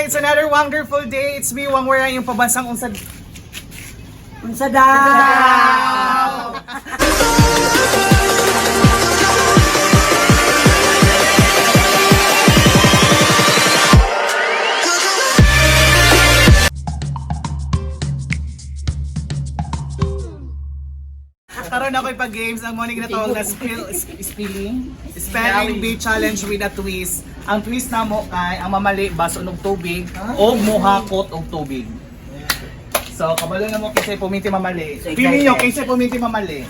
It's another wonderful day. It's me, Wang Wera, yung pabansang unsad. Unsa daw? Karon ako ipag-games ang morning na tawag na spelling spelling bee challenge with a twist. Ang twist namo kay ang mamali baso og tubig o muhakot og tubig. So, kabalo na mo kasi puminti mamali. So, Pili nyo excited. kasi puminti mamali.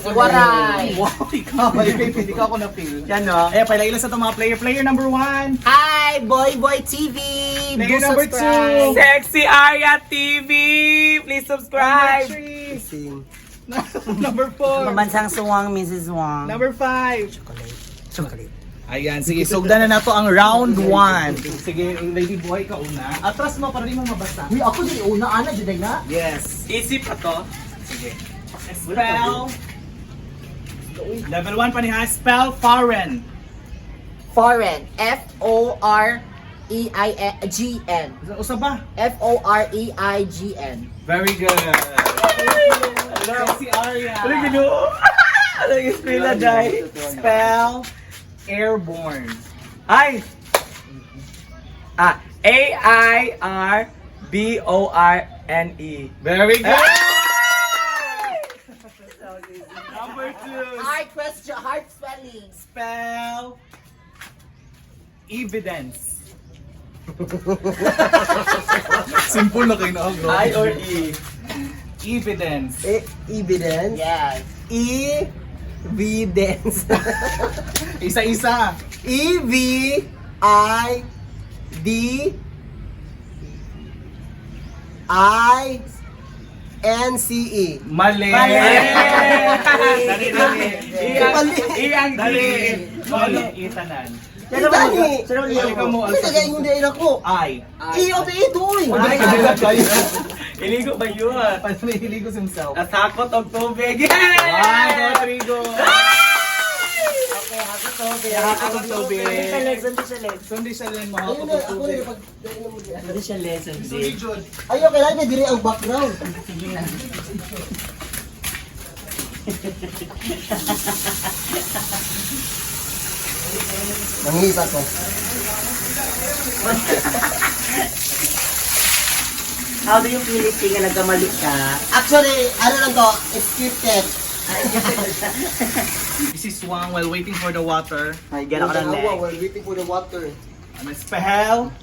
Waray! Wow, ikaw. Hindi ka ako na-feel. Yan no. Ayan, pala ilan sa itong mga player. Player number 1. Hi! Boy Boy TV! Player Do number subscribe. 2. Sexy Arya TV! Please subscribe! Number 3. Number 4. Pambansang suwang, Mrs. Wong. Number 5. Chocolate. Ayan, sige, sugdan na nato ang round 1. Sige, lady boy ka una. Atras mo para di mo mabasa. Uy, ako din una ana jud na. Yes. Easy pa to. Sige. Spell. Level 1 pa niya. Spell foreign. Foreign. F-O-R-E-I-G-N. Usa ba? F-O-R-E-I-G-N. Very good. Si Arya. Ano ginoo? Ano yung spell day? Spell airborne. Ay! Ah, A-I-R-B-O-R-N-E. Very good. Number 2. Hard question, hard spelling. Spell evidence. Simple na kayo na I or E? Evidence. E evidence. Yes. E evidence. Isa-isa. E V I D I N C E. Mali. Mali. Dali, dali. E ang, Mali. E ang D. Dali. Mali. Itanan. Dali. Dali ka mo. Kasi kagaya yung dahil ako. I. E o E doy. Iligo ba yun? Paano hiligos himself? Nasakot og tubig. One, two, three, go. Okay, hakot tubig. Hakot tubig. Sundi siya leg, sundi siya leg. Sundi siya rin mo. Ayun na, ako na pag Sundi siya leg, Sundi sundi. Jud. Ayaw, kailangan na diri ang background. Sige na. Mangita ko. How do you feel it nga nagkamali ka? Actually, ano lang to, scripted. This is Wang while waiting for the water. Ay, gano'n ka ng leg. While waiting for the water. Ano, spell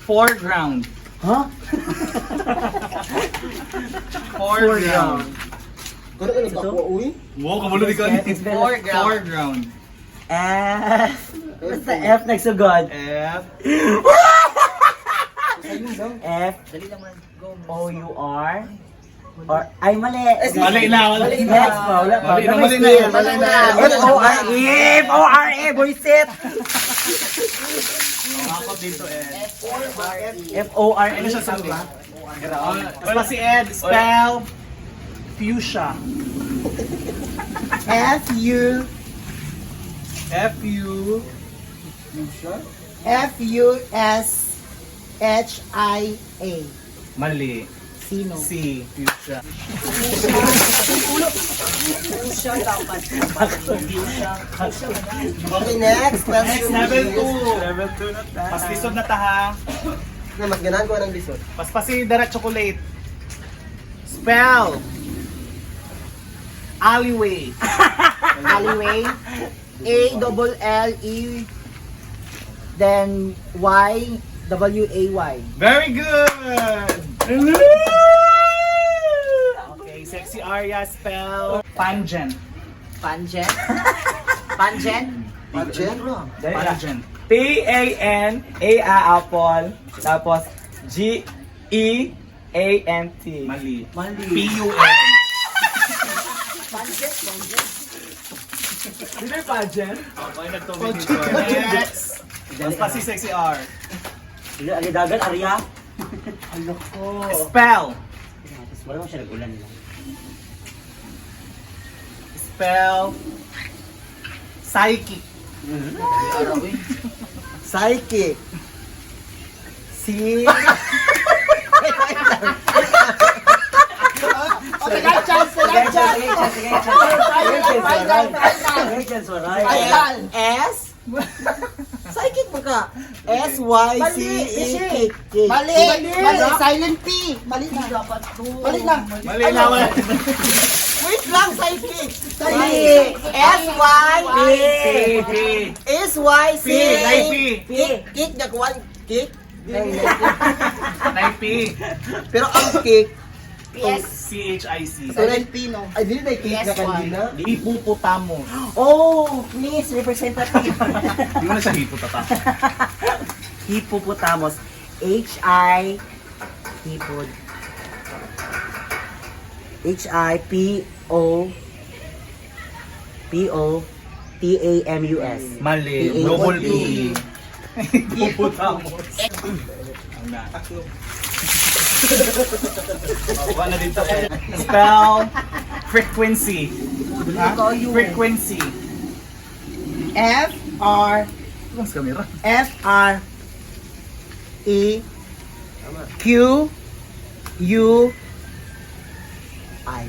foreground. Huh? Foreground. Kano ka nagpakuha, uy? Wow, kabalo di ka. Foreground. Foreground. F. Basta F nagsugod. F. F Dali naman. Go. O U R or ay mali. Mali na, mali na. Next pa, wala pa. Mali na, mali na. Mali na. F O R E F O R E buisit. Ako dito, Ed. F O R E. Ano siya sabi? Wala si Ed. Spell fuchsia. F U F U F U S H I A. Mali. Sino? C. Fuchsia. Okay, next Next, question. level 2. Level 2 na tayo. Mas lisod na ta ha. Na, mas ganahan ko ng lisod. Paspasi dara chocolate. Spell. Alleyway. Alleyway. A double L E then Y W A Y. Very good. Okay, sexy Arya spell pangent. Pangent. Pangent. Pajen? Pangent. P-A-N-A A apple. Tapos G-E-A-N-T. Mali. Mali. P U N. Di ba pageant? Okay, nagtubig dito. Next. Paspasi sexy R. Ali dagan Arya. Aloko. Spell. Wala mo siya nag-ulan lang. Spell psychic. Psychic. C. Oh, tagal chance, tagal chance. Final, final, final. Final. S. Psychic mo ka. S Y C E K K. Mali! Mali! Silent P! Mali na. Mali na. Mali na, wala. Wait lang, psychic. Psychic. S Y P, P. S Y C P, nai P. Kick, kick na kuwan, kick. Nai P. Pero ang kick, C H I C. Silent P, no? ay dili na kick na kandila. Hippopotamus. Oh, please, representative. Di mo na siya hipotata. Hippopotamus. H-I... Hippo... H-I-P-O... P-O... T-A-M-U-S. Mali. P A Double P. P. Hippopotamus. Ang na. Oh, wala dito eh. Spell frequency. Ha? Frequency. F R Mas kamera. F R E Q U I.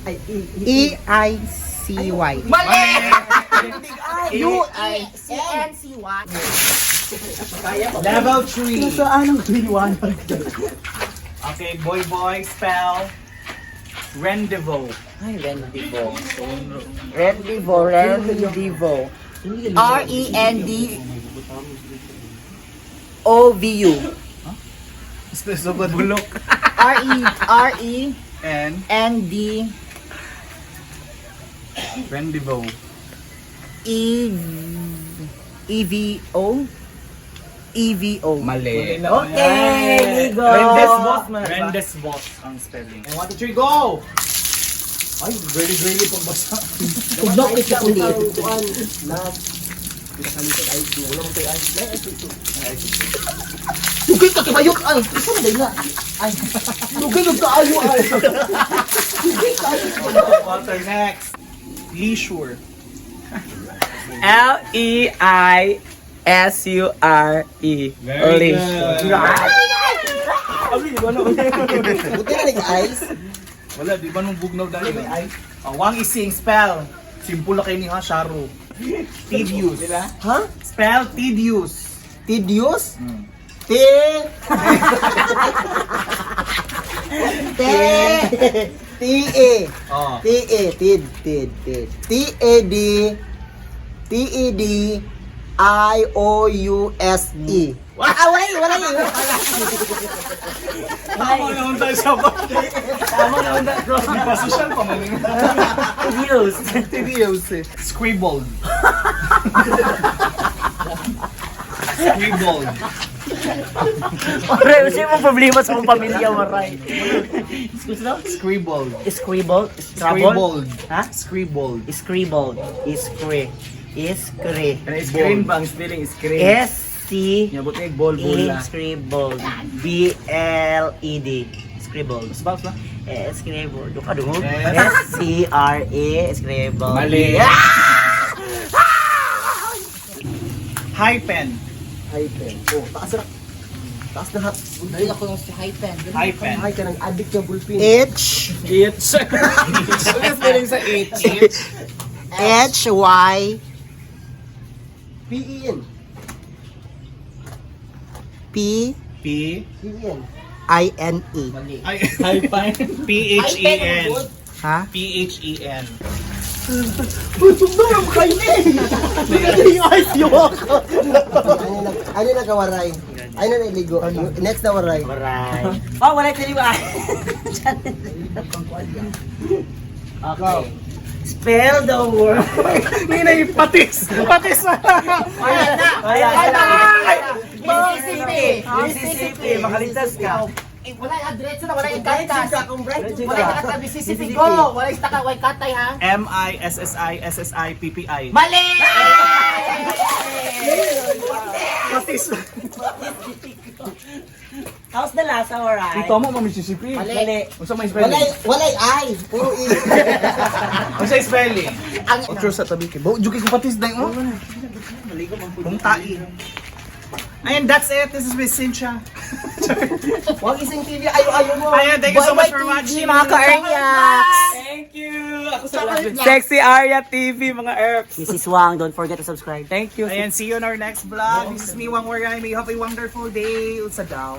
Ay, E, E, E I C Y. Mali! U I C N C Y. Level 3. Saan ang liwanag? Okay, boy boy, spell rendezvous. Ay, rendezvous. Rendezvous, rendezvous. R E N D O V U. Sugod bulok. R E R E And N D rendezvous. E E V O E V O. Mali. Okay, Ligo. Rendezvous man. Rendezvous ang spelling. 1, 2, 3, go! Ay, girly girly pagbasa. Tugnok ni siya ulit. Dugay ka kabayok ay. Isa na na. Ay. Dugay ka kaayo ay. Dugay ka. Walter, next. Leisure. L-E-I-S-U-R-E. Very Leisure. good. Buti na nag-ice. Wala, di ba nung bugnaw dahil? Oh, Wang Ising, spell. Simple na kayo ni ha, Sharo. Tedious. Ha? Spell tedious. Tedious? T T T A Oh. T A Tid Tid Tid T A D T E D I O U S E. Ah, wala yun, wala yun. Tama naman tayo sa Tama naman na, bro. Pasosyal pa man. Tedious. Tedious eh. Scribbled. Scribbled. Waray, usa mo problema sa akong pamilya, waray. Excuse na? Scribbled. Scribble? Scrabble? Scribbled. Ha? Scribbled. Scribbled. Iskri. Iskri. Screen ba ang spelling? Screen. S C Nyabot ni ball E bola. scribbled. B L E D. Scribbled. Spells ba? Eh, scribbled. Duka dungog. Yes. S C R A scribbled. Mali. Ah! Hyphen. Hyphen. Oh, taas na. Taas na ha. Dali ako nung si hyphen. Hyphen. Ay, ka ng addict ng bullpen. H H. Ano spelling sa H? H Y P E N. P P P E N. I N E. Ay, hyphen. P H E N. Ha? P H E N. Uy, sugdo lang kayo eh. Hindi yung ice yung ako. Ano na kawaray? Ano na iligo? Next na waray. Waray. Oh, wala taliwa. Okay. Spell the word. Hindi na yung patis. Patis na. Wala na. Wala na. Mississippi. Mississippi. Makaligtas ka. Eh, wala yung address na, wala yung katas. Akong bright. Wala yung kata, Mississippi go. Wala yung taka, wala yung katay ha. M I S S I S S I P P I. Mali! Patis. How's the last, alright? Ito mo, ma Mississippi. Mali. Mali. Unsa may Walay, spelling? walay I. Puro E. Unsa spelling? Ang Otro sa tabi kay. Bo, juki ko patis dai mo. Kung tai. Ayan, that's it. This is Miss Cynthia. Wag isang TV, ayo-ayo mo. Ayan, thank you so much Bye-bye, for TV, watching. mga ka-Erniacs. Thank you! Ako sa Sexy Arya TV, mga erps. Mrs. Wang, don't forget to subscribe. Thank you. Ayan, see you on our next vlog. This is me, Wang Waray. May you have a wonderful day. Unsa daw.